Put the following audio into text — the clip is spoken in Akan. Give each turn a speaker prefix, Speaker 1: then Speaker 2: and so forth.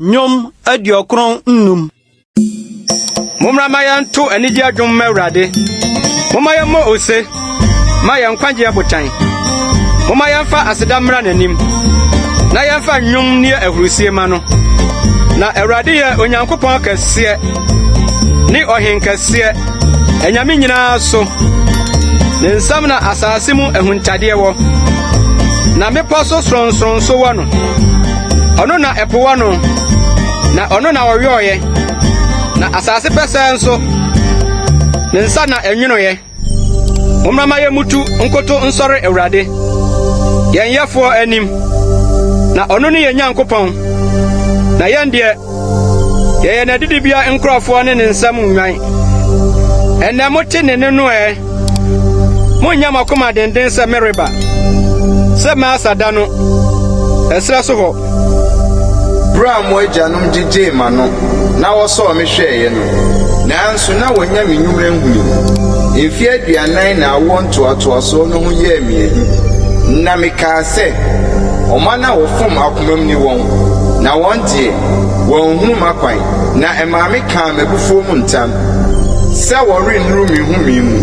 Speaker 1: Nnwom 95.
Speaker 2: Mommra mma yɛnto anigye dwom mma Awurade. Momma yɛmmɔ ose mma yɛn nkwagye botan. Momma yɛmfa aseda mmra n'anim, na yɛmfa nnwom nni ahurusi mma no. Na Awurade yɛ Onyankopɔn kɛseɛ ne ɔhenkɛseɛ, anyame nyinaa so. Ne nsam na asase mu ahuntadeɛ wɔ, na mmepɔ so sorɔnsorɔn nso wɔ no. Ɔno na ɛpo wɔ no, na ɔno na ɔyɔeɛ, na asase pɛsɛɛ nso, ne nsa na ɛnwonoeɛ. Mommra mma yemmutu nkoto nsɔre Awurade, yɛn yɛfoɔ anim, na ɔno ne yɛn Nyankopɔn, na yɛn deɛ, yɛyɛ n'adidibea nkurɔfoɔ ne ne nsam nnwan. Ɛnnɛ mote ne nne no ɛ, monnyɛ mo akoma denden sɛ Meriba, sɛ Masa da no, ɛserɛ so hɔ.
Speaker 3: Berɛ a mo agyanom gyegyee m'ano na wɔsɔɔ me hwɛeɛ no, nanso na wɔnnya me nnwuma nhunuiɛ. Mfeɛ 40 na awoɔ ntoatoasoɔ no ho yɛɛ me ahi, na mekaa sɛ, 'Ɔman a wɔfom akomam ne wɔn, na wɔn deɛ, wɔanhunu m'akwan. Na ɛmaa mekaa m'abufuo mu ntam sɛ wɔrennuru me home mu.